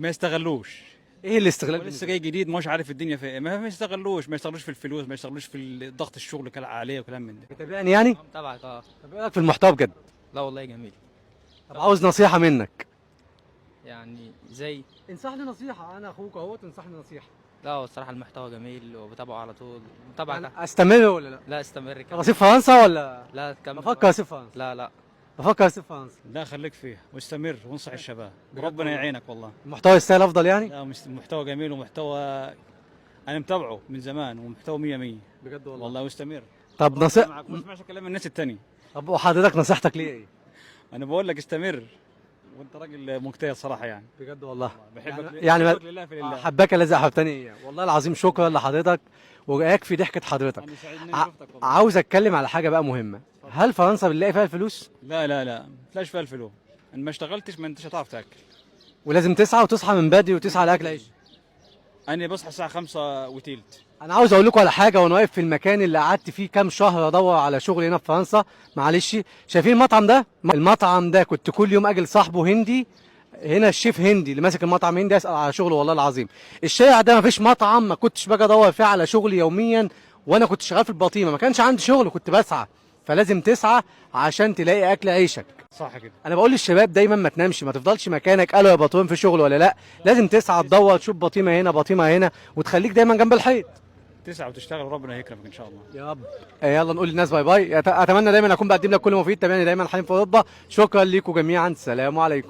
ما يستغلوش. ايه الاستغلال؟ هو لسه جاي جديد، مش عارف الدنيا في ايه، ما يستغلوش، ما يشتغلوش في الفلوس، ما يشتغلوش في ضغط الشغل كلا عليه وكلام من ده. بتابعني يعني؟ متابعك اه. طب ايه رايك في المحتوى بجد؟ لا والله جميل. طب عاوز نصيحة منك. يعني زي انصحني نصيحه، انا اخوك اهو، تنصحني نصيحة. لا هو الصراحة المحتوى جميل وبتابعه على طول، متابعك. يعني استمر ولا لا؟ لا استمر طب كمل. اسيب فرنسا ولا؟ لا كمل. بفكر اسيب فرنسا. لا لا. بفكر اسيب فرنسا. لا خليك فيه واستمر وانصح الشباب، بجد ربنا والله. يعينك والله. المحتوى يستاهل افضل يعني؟ لا محتوى جميل، ومحتوى انا متابعه من زمان، ومحتوى 100 100. بجد والله. والله واستمر. طب نصيحة. معاك، ما تسمعش كلام الناس التانية. طب وحضرتك نصيحتك ليه ايه؟ انا بقول لك استمر، وانت راجل مجتهد صراحة يعني. بجد والله. بحبك يعني بحبك لله في لله. حباك الذي احببتني اياه. والله العظيم شكرا لحضرتك، ويكفي ضحكه حضرتك. انا سعيد اني شفتك والله. عاوز اتكلم على حاجة بقى مهمة، هل فرنسا بنلاقي فيها الفلوس؟ لا لا لا، ما تلاقيش فيها الفلوس، ان ما اشتغلتش ما انتش هتعرف تاكل. ولازم تسعى وتصحى من بدري وتسعى لاكل عيش. انا بصحى الساعة 5:20. انا عاوز اقول لكم على حاجة، وانا واقف في المكان اللي قعدت فيه كام شهر ادور على شغل هنا في فرنسا، معلش شايفين المطعم ده؟ المطعم ده كنت كل يوم اجي لصاحبه هندي هنا، الشيف هندي اللي ماسك المطعم هندي، اسال على شغله والله العظيم. الشارع ده مفيش مطعم ما كنتش باجي ادور فيه على شغل يوميا، وانا كنت شغال في البطيمه ما كانش عندي شغل، كنت بسعى. فلازم تسعى عشان تلاقي اكل عيشك. صح كده. انا بقول للشباب دايما ما تنامش، ما تفضلش مكانك، قالوا يا بطيم في شغل ولا لا، لازم تسعى تدور تشوف بطيمه هنا بطيمه هنا، وتخليك دايما جنب الحيط. تسعى وتشتغل وربنا يكرمك ان شاء الله. يا رب. يلا نقول للناس bye bye. اتمنى دايما اكون بقدم لك كل مفيد. تابعني دايما حليم في اوروبا. شكرا ليكم جميعا، سلام عليكم.